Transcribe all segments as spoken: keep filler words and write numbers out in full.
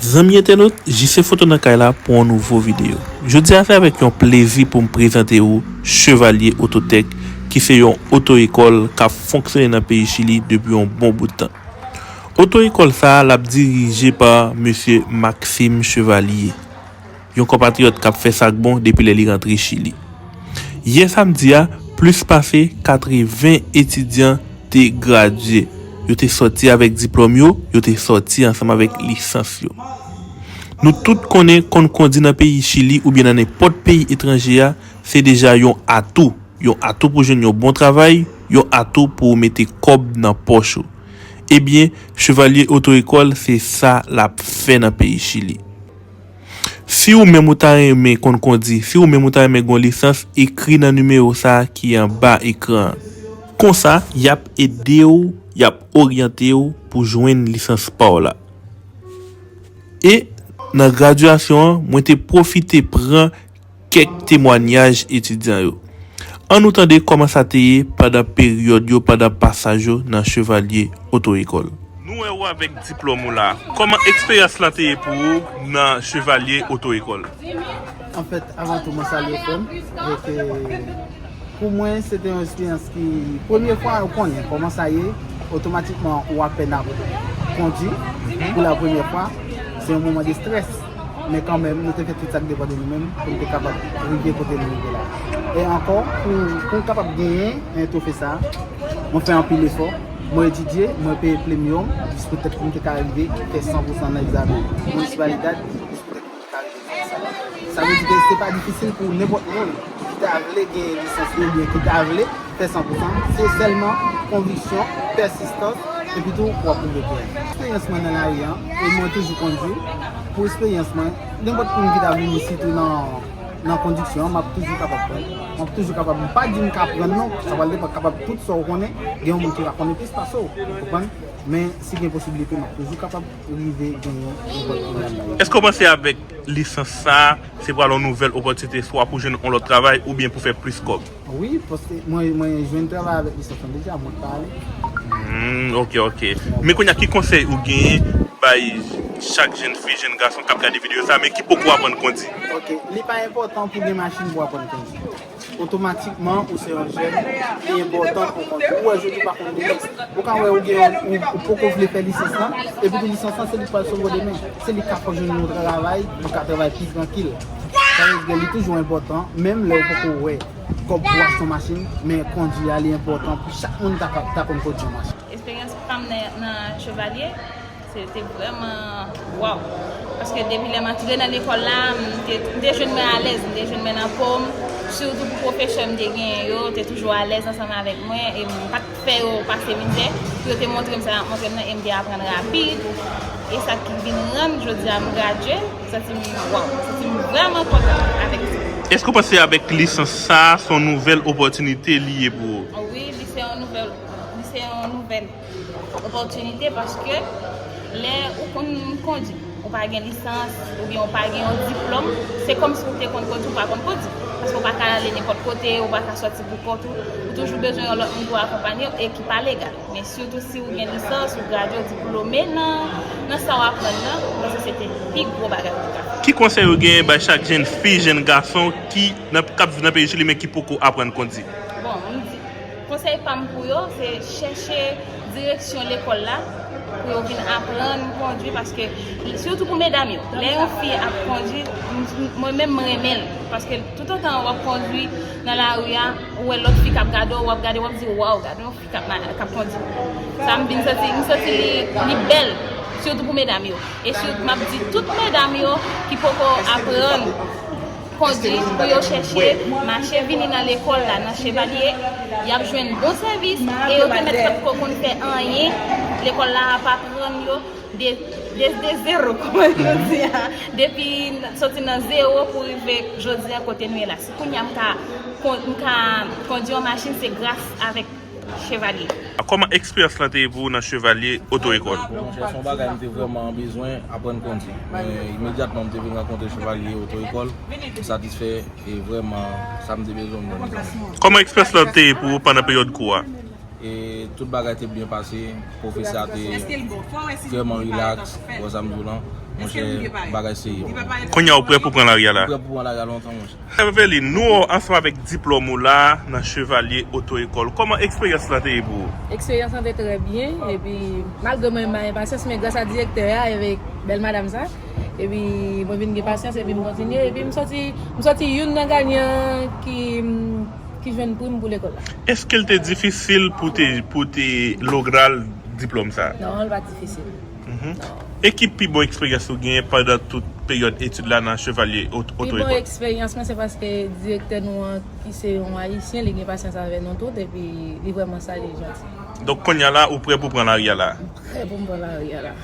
Zanmi entènot, J C Foto nan kay la pou yon nouvo videyo. Jodi a se avèk yon plezi pou m prezante ou Chevalier Autotech, ki se yon oto ekòl k ap fonksyone nan peyi Chili depi yon bon bout tan. Oto ekòl sa a l ap dirije pa mesye Maxime Chevalier, yon konpatriyòt k ap fè sa k bon depi lè li rantre Chili. Yè samdi a, plis pase katreven etidyan te gradye. Yo te sòti avèk diplòm yo, yo te sòti ansanm avèk lisans yo. Nou tout konnen konn kondi nan peyi Chili oubyen nan nenpòt peyi etranje a, se deja yon atou. Yon atou pou jwenn yon bon travay, yon atou pou w mete kòb nan pòch ou. Ebyen, Chevalier Auto École se sa l ap fè nan peyi Chili. Si ou menm ou ta renmen konn kondi, si ou menm ou ta renmen gen yon lisans, ekri nan nimewo sa a ki anba ekran an. Konsa, y ap ede w, y ap oryante w pou jwenn lisans pa w la. E nan gradyasyon an, mwen te pwofite pran kèk temwanyaj etidyan yo. Ann nou tande kòman sa te ye pandan peryòd yo, pandan pasaj yo nan Chevalier Auto École. Nou wè ou avèk diplòm ou la. Kòman eksperyans lan te ye pou ou nan Chevalier Auto École? Anfèt, avan tou, mwen salye frè m. Donk, pou mwen, se te yon eksperyans ki, premye fwa, ou konnen kòman sa ye, otomatikman, ou apèn ap kondi pou la premyè fwa. Se yon moman de estrès. Men kanmenm, nou te fè tout sa k depann de nou menm pou n te kapab rive kote nou rive la. E ankò, pou, pou n kapab genyen, e, twofe sa a, mwen fè anpil efò. Mwen etidye, mwen peye premium, jis poutèt pou m te ka rive fè san pou san nan egzamen Municipalidad, jis poutèt pou m te ka rive fè sa. Sa vle di ke se pa difisil pou nenpòt moun ki ta vle gen lisans li oubyen ki ta vle fè san pou san. Se sèlman konviksyon, pèsistans, epi tou w ap rive byen. Eksperyans mwen nan lari an, e mwen toujou kondui. Pou eksperyans mwen, nenpòt moun ki ta vini sitou nan, nan kondiksyon an, m ap toujou kapab pran. M ap toujou kapab, m pa di m ka pran non, sa pral depann kapab tout sa w konnen, gen yon moun ki va konnen plis pase w, ou konprann? Men si gen posibilite, m ap toujou kapab rive genyen yon pòt pou m al la. Èske w panse avèk lisans sa a, se pral yon nouvèl opòtinite swa pou jwenn yon lòt travay oubyen pou fè plis kòb? Wi, paske mwen, mwen jwenn travay avèk lisans lan deja, mwen pa ale. Hmm, ok, ok. Men kounye a, ki konsèy ou genyen bay chak jèn fi, jèn gason k ap gade videyo sa a, men ki poko aprann kondi? Ok, li pa enpòtan pou gen machin pou aprann kondi. Otomatikman, ou se yon jèn, li enpòtan pou w kondi. Ou wè jodi ou pa konn kondi. Ou ka wè ou gen yon, ou, ou poko vle fè lisans lan, epi tou lisans lan se li k pral sove w demen. Se li k ka fè w jwenn yon travay, ou ka travay pi trankil. Sa vle di ke li toujou enpòtan, menm lè ou poko wè kòb pou w achte yon machin, men kondi a li enpòtan pou chak moun ta ka, ta konn kondi yon machin. Eksperyans pa m nan, nan Chevalier, se te vrèman waw. Paske depi lè m antre nan lekòl la, m te, m te jwenn mwen alèz, m te jwenn mwen nan po m. Sitou pou pwofesè m te genyen yo, te toujou alèz ansanm avèk mwen e m pa t fè yo pase mizè. Pou yo te montre m sa y ap montre m nan e m te aprann rapid. E sa ki vin rann jodi a m gradye, m santi m waw, m santi m vrèman kontan avèk sa. Èske w panse avèk lisans sa a, se yon nouvèl opòtinite li ye pou ou? Wi, li se yon nouvèl, li se yon nouvèl opòtinite paske lè ou konn kondi, ou pa gen lisans oubyen ou pa gen yon diplòm, se kòmsi ou te konn kondi, ou pa konn kondi. Paske ou pa ka ale nenpòt kote, ou pa ka sòti pou kont ou, ou toujou bezwen yon lòt moun pou akonpanye w e ki pa legal. Men sitou si ou gen lisans, ou gradye, ou diplome nan, nan sa w aprann nan, m panse se te pi gwo bagay ou te ka fè. Ki konsèy ou genyen bay chak jèn fi, jèn gason ki nan, k ap viv nan peyi Chili men ki poko aprann kondi? Bon, m di, Konsèy pa m pou yo, se chèche direksyon lekòl la pou yo vin aprann kondui, paske sitou pou medam yo, lè yon fi ap kondui, m- m- mwen menm m renmen l, paske toutotan w ap kondui nan lari a, ou wè lòt fi k ap gade w, w ap gade, w ap di, waw, gade yon fi k ap ma- k ap kondui. Sa m vin santi, m santi li, li bèl, sitou pou medam yo. E sitou m ap di tout medam yo ki poko aprann kondui pou yo chèche mache vini nan lekòl la, nan Chevalier, y ap jwenn bon sèvis e yo te mèt poko konn fè anyen. Lekòl la ap aprann yo de, de, de zewo, kòman yo di a, depi soti nan zewo pou rive jodi a kote nou ye la. Si kounye a m ka, kon- m ka kondui yon machin, se gras avèk Chevalier. Kòman eksperyans lan te ye pou ou nan Chevalier Auto École? Monchè, se yon bagay m te vrèman bezwen aprann kondui. Men imedyatman m te vin rankontre Chevalier Auto École, m satisfè e vrèman sa m te bezwen m jwenn li. Kòman eksperyans lan te ye pou ou pandan peryòd kou a? E tout bagay te byen pase, pwofesè a te vrèman rilaks, wè sa m di w lan, monchè, bagay serye. Kounye a ou prè pou pran lari a la? Prè pou pran lari a lontan, monchè. Eveline, nou wè w ansanm avèk diplòm ou la nan Chevalier Auto École. Kòman eksperyans lan te ye pou ou? Eksperyans lan te trè byen, epi malgre mwen pa gen pasyans, men gras a direktè a avèk bèl madanm sa, epi mwen vin gen pasyans, epi m kontinye, epi m sòti, m sòti youn nan ganyan ki ki jwenn prim pou lekòl la. Èske l te difisil pou te pou te logra l diplòm sa? Non, li pa t difisil. Non. E ki pi bon eksperyans ou genyen pandan tout peryòd etid la nan Chevalier Auto Ecole? Pi bon eksperyans mwen se paske direktè nou an ki se yon ayisyen, li gen pasyans avè nou tout epi li vrèman sa li janti. Donk kounye a la ou prè pou pran lari a la? M prè pou m pran lari a la.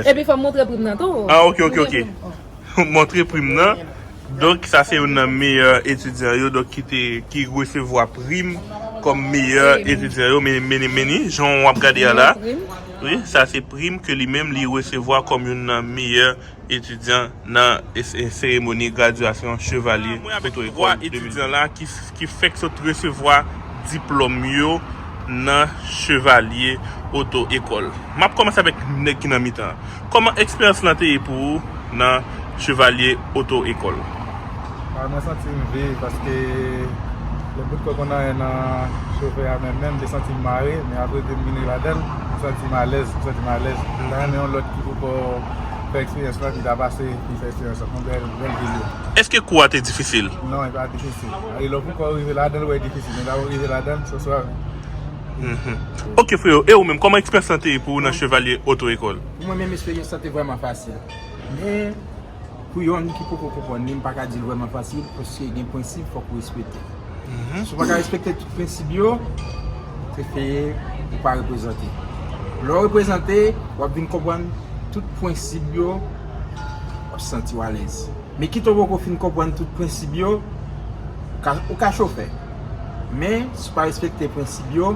Epi fò m montre prim nan tou. Ah, ok, ok, ok. Montre prim nan. Donk, sa se youn nan meyè etidyan yo donk ki te ki resevwa prim kòm meyè etidyan yo. Meni, meni, meni, jan w ap gade a la. Wi, sa se prim ke li menm li resevwa kòm youn nan meyè etidyan nan seremoni gradyasyon Chevalier Auto Ecole de mil ven. Etidyan la ki ki fèk sot resevwa diplòm yo nan Chevalier Auto Ecole. M ap kòmanse avèk nèg ki nan mitan an. Kòman eksperyans lan te ye pou ou nan Chevalier Auto Ecole? Ah, mwen santi m viv paske lè bout kò konn anyen nan chofè a menm menm, m te santi m mare, men apre ke m vin ladan l, m santi m alèz, m santi m alèz. M ta renmen yon lòt ki poko fè eksperyans lan, ki ta pase, ki fè eksperyans lan. Yon bèl, bèl vil yo. Èske kou a te difisil? Non, li pa t difisil. Alè lè w poko rive ladan l, ou wè l difisil. Men lè w rive ladan l, se swa. Ok, freyo. E ou menm, kòman eksperyans lan te ye pou ou nan Chevalier Auto Ecole? Pou mwen menm, eksperyans lan te vrèman fasil. Men, pou yon moun ki poko konprann li, m pa ka di l vrèman fasil, paske gen prensip fòk ou respekte. Si w pa ka respekte tout prensip yo, se fè ou pa reprezante. Lè w reprezante, w ap vin konprann tout prensip yo, w ap santi w alèz. Men kit ou poko fin konprann tout prensip yo, ou ka, ou ka chofè. Men, si w pa respekte prensip yo,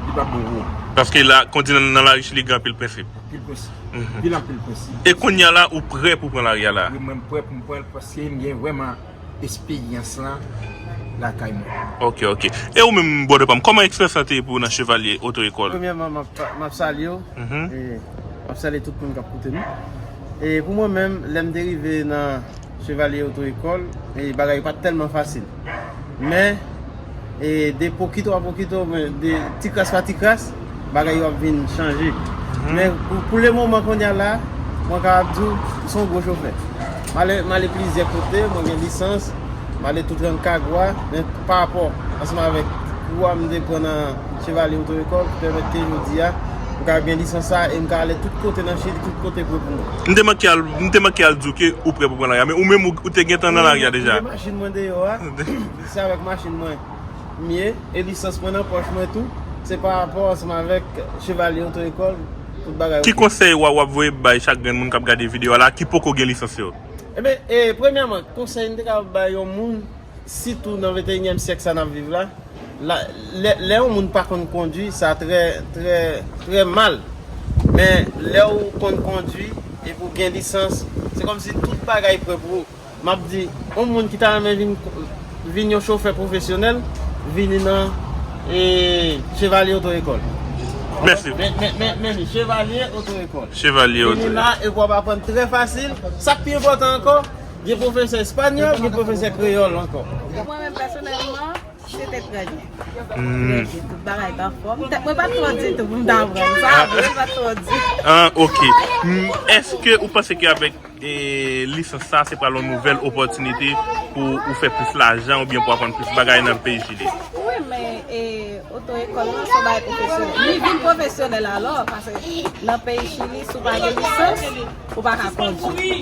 li p ap bon pou ou. Paske la, kon di nan, nan lari Chili, gen anpil prensip. Anpil prensip. Anpil, anpil prensip. E kounye a la, ou prè pou pran lari a la? Wi, mwen, m prè pou m pran l paske m gen vrèman esperyans lan lakay mwen. Ok, ok. E ou menm, brother pa m, kòman eksperyans lan te ye pou ou nan Chevalier Auto Ecole? Premyèman, m ap, m ap salye w. E m ap salye tout moun k ap koute nou. E pou mwen menm, lè m te rive nan Chevalier Auto Ecole, e bagay yo pa t tèlman fasil. Men, e de pokito a pokito, men de ti kras pa ti kras, bagay yo ap vin chanje. Men pou, pou lemoman kounye a la, mwen kapab di w, m se yon gwo chofè. M ale, m ale plizyè kote, mwen gen lisans, m ale tout Rancagua, men pa rapò ansanm avèk kou a m te pran nan Chevalier Auto Ecole, ki pèmèt ke jodi a, m ka gen lisans sa e m ka ale tout kote nan Chili, tout kote prè pou mwen. M te manke al, m te manke al di w ke ou prè pou pran lari a, men ou menm ou, ou te gentan nan lari a deja. M gen machin mwen deyò a, se avèk machin mwen m ye, e lisans mwen nan pòch mwen tou, se pa rapò ansanm avèk Chevalier Auto Ecole, tout bagay oke. Ki konsèy w ap, w ap voye bay chak grenn moun k ap gade videyo a la ki poko gen lisans yo? Enben, e, premyèman, konsèy m te kapab bay yon moun, sitou nan venteyinyèm syèk sa n ap viv la, la, lè, lè yon moun pa konn kondui, sa trè, trè, trè mal. Men, lè w konn kondui, epi w gen lisans, se kòmsi tout bagay prè pou ou. M ap di, yon moun ki ta renmen vin, vin yon chofè pwofesyonèl, vini nan, e, Chevalier Auto Ecole. Mèsi. Men, men, men, men li, Chevalier Auto Ecole. Chevalier Auto Ecole. Vini la, epi w ap aprann trè fasil. Sa k pi enpòtan ankò, gen pwofesè espanyòl, gen pwofesè kreyòl ankò. Mwen menm pèsonèlman, se te trè byen. Trè byen, tout bagay t anfòm. Mwen pa t twò di tou pou m ta aprann sa, mwen pa t twò di. Ah, ok. Èske ou panse ke avèk e, lisans sa, se pral yon nouvèl opòtinite pou ou fè plis lajan oubyen pou aprann plis bagay nan peyi Chili? Wi, men, e, oto ekòl lan, se yon bagay pwofesyonèl. Li vin pwofesyonèl alò, paske nan peyi Chili, si w pa gen lisans, ou pa ka kondui.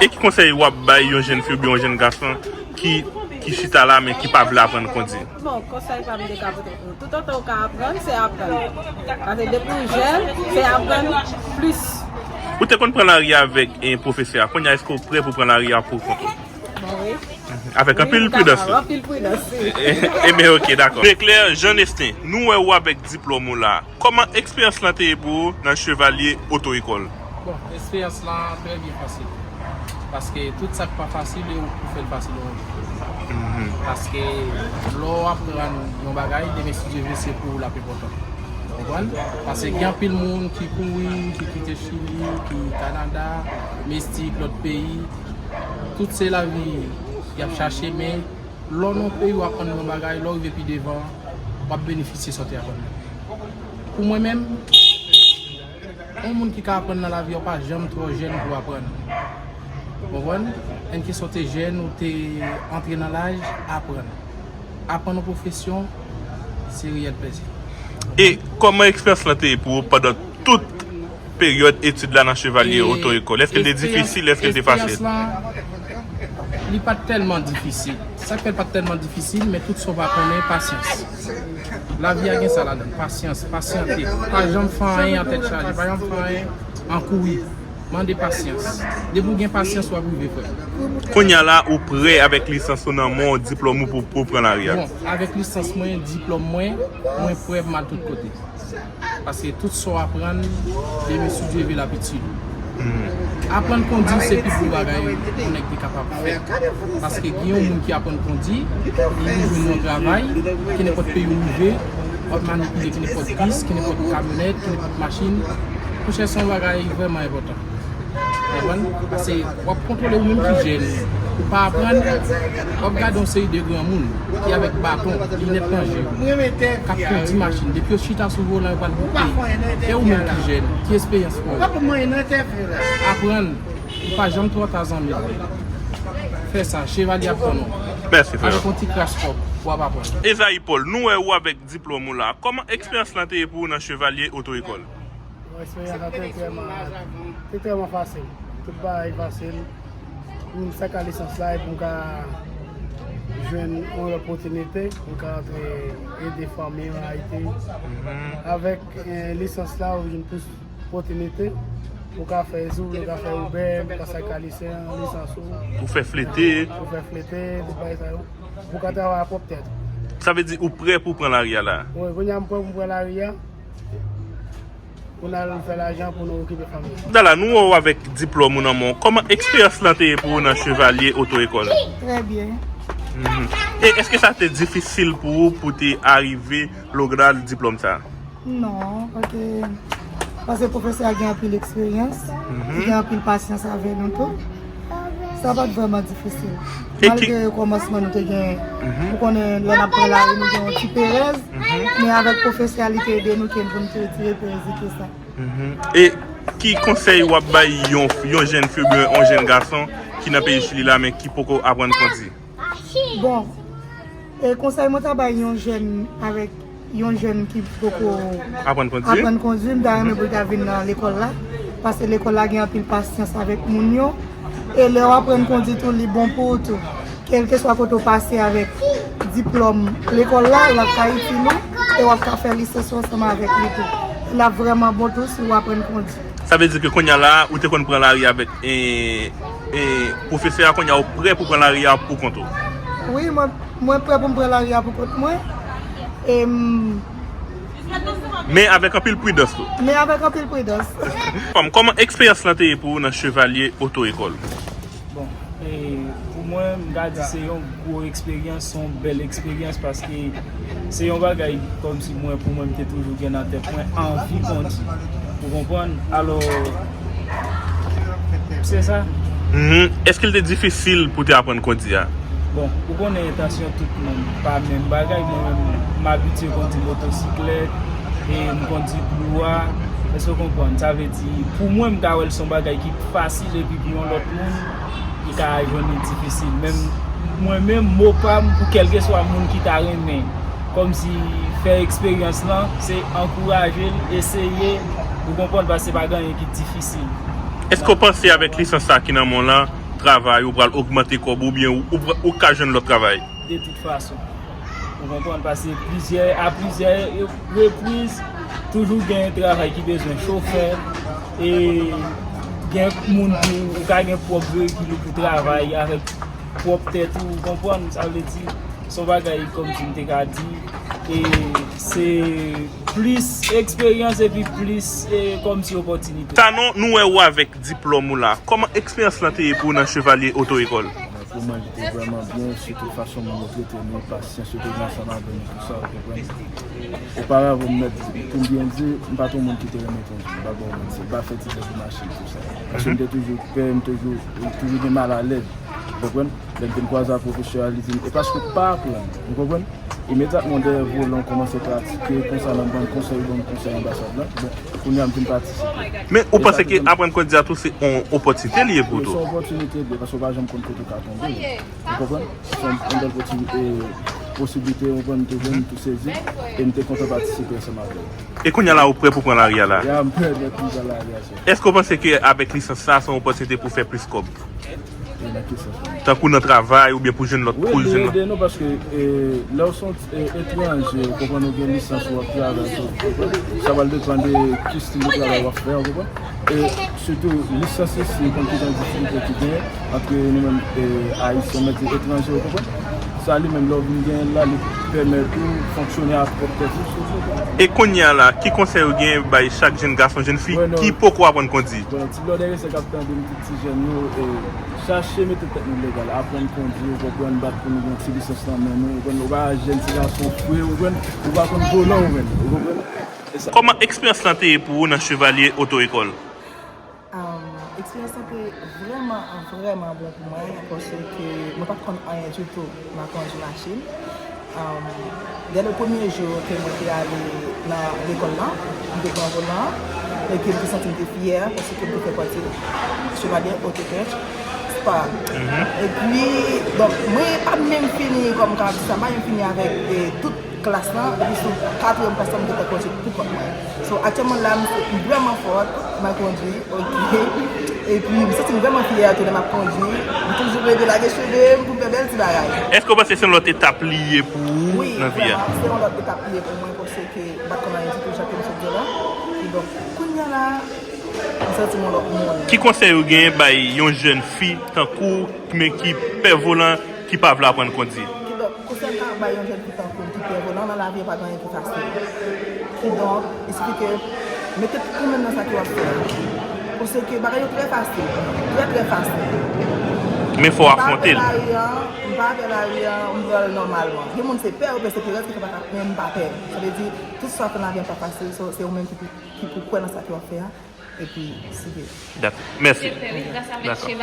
E ki konsèy w ap bay yon jèn fi oubyen yon jèn gason ki, ki chita la, men ki pa vle aprann kondui? Bon, konsèy pa m te ka pote pou ou. Toutotan ou ka aprann, se aprann. Paske depi ou jèn, se aprann plis. Ou te konn pran lari a avèk, e, pwofesè a. Kounye a, èske ou prè pou pran lari a pou kont ou? Bon, wi. Avèk anpil pridans. Anpil pridans, wi. Ebyen, ok, dakò. Deklè Jean Nestin, nou wè ou avèk diplòm ou la. Kòman eksperyans lan te ye pou ou nan Chevalier Auto Ecole? Bon, eksperyans lan trè byen fasil. Paske tout sa k pa fasil, e ou pou fè l fasil yon jou. Paske lè w aprann yon bagay, demen si Dye vle, se pou ou l ap enpòtan. Ou konprann? Paske gen anpil moun ki kouri, ki kite Chili, ki Kanada, Meksik, lòt peyi. Tout se lavi y ap chache, men lè w nan yon peyi w aprann yon bagay, lè w rive pi devan, w ap benefisye sa w te aprann nan. Pou mwen menm, yon moun ki ka aprann nan lavi a, w pa janm twò jèn pou w aprann. Ou konprann? Enke sa w te jèn, ou te antre nan laj, aprann. Aprann yon pwofesyon, se reyèl plezi. E kòman eksperyans lan te ye pou ou pandan tout peryòd etid la nan Chevalier Auto École? Èske l te difisil? Èske l te fasil? Li pa t tèlman difisil. Sa k fè l pa t tèlman difisil, men tout sa w pa konnen, pasyans. Lavi a gen sa ladan l, pasyans, pasyante. Pa janm fè anyen an tèt chaje, pa janm fè anyen an kouri. Mande pasyans. Depi w gen pasyans, w ap rive, frè. Kounye a la, ou prè avèk lisans ou nan men w, diplòm ou pou, pou pran lari a? Bon, avèk lisans mwen, diplòm mwen, mwen prè pou m al tout kote. Paske tout sa w aprann, demen si Dye vle l ap itil ou. Aprann kondi se pi gwo bagay yon nèg te kapab fè. Paske gen yon moun ki aprann kondi, li jwenn yon travay, kenenpòt peyi w rive, w ap manipile kenenpòt bis, kenenpòt kamyonèt, kenenpòt machin. Monchè, se yon bagay vrèman enpòtan. Konprann? Paske w ap kontwole ou menm ki jèn, ou pa aprann, w ap gade yon seri de granmoun ki avèk baton, linèt nan je yo, k ap kondi machin. Depi yo chita sou volan, yo pral bouke. E ou menm ki jèn, ki esperyans ou? Aprann, li pa janm twò ta, zanmi. Fè sa, Chevalier ap tann ou. Mèsi, frè. Avèk yon ti kras kòb, w ap aprann. Esaïe Paul, nou wè ou avèk diplòm ou la. Kòman eksperyans lan te ye pou ou nan Chevalier Auto École? Bon, eksperyans lan te vrèman, te vrèman fasil. Tout bagay fasil. Pou m saka lisans la epi m ka jwenn yon lòt opòtinite pou m ka antre ede fanmi an Ayiti. Avèk eh, lisans la, ou jwenn plis opòtinite pou w ka fè Zouv, ou ka fè Uber, ou ka saka lisans ou. Ou fè flete. Ou fè flete, tout bagay sa yo. Pou w ka travay a pwòp tèt ou. Sa vle di ou prè pou pran lari a la? Wi, kounye a m prè pou m pran lari a. Pou n al fè lajan pou nou okipe fanmi. Dala, nou wè w avèk diplòm ou nan men w. Kòman eksperyans lan te ye pou ou nan Chevalier Auto École? Trè byen. E èske sa te difisil pou ou pou te arive logral diplòm sa? Non, paske paske pwofesè a gen anpil eksperyans, li gen anpil pasyans avè nou tou. Sa pa t vrèman difisil. Malgre kòmansman nou te gen, ou konnen lè n ap pran lari nou gen yon ti perèz, men avèk pwofesè a li te ede nou ke pou n te retire perèz li ke sa. E ki konsèy w ap bay yon, yon jèn fi oubyen yon jèn gason ki nan peyi Chili la men ki poko aprann kondi? Bon, e konsèy mwen ta bay yon jèn avèk yon jèn ki poko aprann kondui, m ta renmen pou l ta vin nan lekòl la. Paske lekòl la gen anpil pasyans avèk moun yo. E lè w aprann kondui tou, li bon pou ou tou. Kèlkeswa kote w pase avèk diplòm lekòl la, l ap ka itil ou e w ap ka fè lisans ou ansanm avèk li tou. L ap vrèman bon tou si w aprann kondui. Sa vle di ke kounye a la, ou te konn pran lari avèk e, e, pwofesè a, kounye a ou prè pou pran lari a pou kont ou? Wi, mwen, mwen prè pou m pran lari a pou kont mwen. E, m, Men avèk anpil pridans tou. Men avèk anpil pridans. Fanm, kòman eksperyans lan te ye pou ou nan Chevalier Auto École? Bon, e, pou mwen, m ka di se yon gwo eksperyans, se yon bèl eksperyans paske se yon bagay kòmsi mwen, pou mwen, m te toujou gen nan tèt mwen, anvi kondi. Ou konprann? Alò, se sa. Èske l te difisil pou te aprann kondi a? Bon, ou konnen entansyon tout moun pa menm bagay. Mwen menm, m abitye kondi motosiklèt, e m kondi Blue a. Èske w konprann? Sa vle di, pou mwen, m ta wè l se yon bagay ki fasil, epi pou yon lòt moun, li ka jwenn li difisil. Men mwen menm, mo pa m pou kèlkeswa moun ki ta renmen kòmsi fè eksperyans lan, se ankouraje l, eseye, ou konprann, paske se pa gen anyen ki difisil. Èske w panse avèk lisans sa ki nan men w lan, travay ou pral ogmante kòb ou oubyen ou, ou, ou ka jwenn lòt travay? De tout fason. Ou konprann? Paske plizyè, a plizyè repriz, toujou gen travay ki bezwen chofè, e gen moun pou, ou ka gen pwòp veyikil ou pou travay avèk pwòp tèt ou, ou konprann? Sa vle di, se yon bagay kòmsi m te ka di, e se plis eksperyans epi plis, e, kòmsi opòtinite. Tanon, nou wè ou avèk diplòm ou la. Kòman eksperyans lan te ye pou ou nan Chevalier Auto École? Pou Moman li te vrèman byen, sitou fason moun yo trete nou, pasyans yo te gen ansanm avè nou, tou sa, ou konprann. Oparavan, m mèt, pou m byen di, m pa t yon moun ki te renmen kondui, m pa t yon moun, se m pa fè ti lè pou machin, tou sa. Paske m te toujou pè, m toujou, toujou gen malalèz, ou konprann. Lè m vin kwaze ak pwofesè a, li di m, e paske w pa aprann, ou konprann. Imedyatman dèyè volan, w kòmanse pratike, konsa nan bann konsèy, yo ban m konsèy anbasad la. Bon, kounye a m vin patisipe. Men ou panse ke aprann kondui a tou se yon opòtinite li ye pou ou tou? Se yon opòtinite li ye, paske w pa janm konn kote w ka tonbe. Ou konprann? Se yon, yon bèl opòtinite, posiblite, ou konprann, m te jwenn, m tou sezi, e m te kontan patisipe ansanm avè w. E kounye a la, ou prè pou pran lari a la? Ya, m prè nèt pou pran lari a, sè. Èske w panse ke avèk lisans sa, se yon opòtinite pou w fè plis kòb? E nan ki sans? Tankou nan travay oubyen pou jwenn lòt, wi, pou li jwenn lòt. Ede nou paske, e, lè w se yon, e, etranje, ou konprann, ou gen lisans ou ap travay, ou konprann? Sa pral depann de ki estil de travay w ap fè, ou konprann? E sitou, lisans isi, ou konn ki jan difikilte ki gen ant nou menm, e, Ayisyen, mèt di etranje, ou konprann? Sa li menm, lè w vin gen l la, li pèmèt ou fonksyone ak pwòp tèt ou, si w vle. E kounye a la, ki konsèy ou gen bay chak jèn gason, jèn fi ki poko aprann kondui? Bon, ti blòdè resè k ap tande m, tout ti jèn yo, e, chache mete tèt nou legal, aprann kondui, ou konprann, bat pou nou gen ti lisans nan men nou, ou konprann, ou pa jèn ti gason fre, ou konprann, ou pa konn volan, ou menm, ou konprann? E sa. Kòman eksperyans lan te ye pou ou nan Chevalier Auto École? Um, eksperyans lan te vrèman, vrèman bon pou mwen, paske mwen pa t konn anyen ditou nan kondui machin. Um, dè le premye jou ke mwen te ale nan lekòl lan, m te pran volan, e ke m te santi m te fyè, paske m te fè pati Chevalier Auto Club Spa. Epi, donk, mwen pa menm fini, kòm m ka di sa, m pa menm fini avèk, e, tout klas lan, epi sou katriyèm klas lan, m te fè kondui pou kont mwen. So, aktyèlman la, m se vrèman fòt, m ap kondui, oke. Epi, m santi m vrèman fyè tou lè m ap kondui. M toujou reve lage cheve m pou m fè bèl ti bagay. Èske w panse se yon lòt etap li ye pou ou nan vi a? Wi, vrèman, se yon lòt etap li ye pou mwen, paske m pa t konn anyen ditou, jan ke m sot di w la. Kidonk, kounye a la, m santi m yon lòt moun. Ki konsèy ou gen bay yon jèn fi tankou w, men ki pè volan, ki pa vle aprann kondui? Kidonk, konsèy m ka bay yon jèn fi tankou m ki pè volan, nan lavi a pa gen anyen ki fasil. Kidonk, esplike, mete tout ou menm nan sa ke w ap fè a. Paske bagay yo trè fasil, trè, trè fasil. Men fò w afwonte l. M pa pè lari an, m pa pè lari an, m pran l nòmalman. Gen moun se pè yo pè, se pè yo pè, men m pa pè. Sa vle di, tout sa w fè nan lavi a pa fasil, so, se ou menm ki pou, ki pou kwè nan sa ke w ap fè a, epi siye. Dakò. Mèsi. Dakò.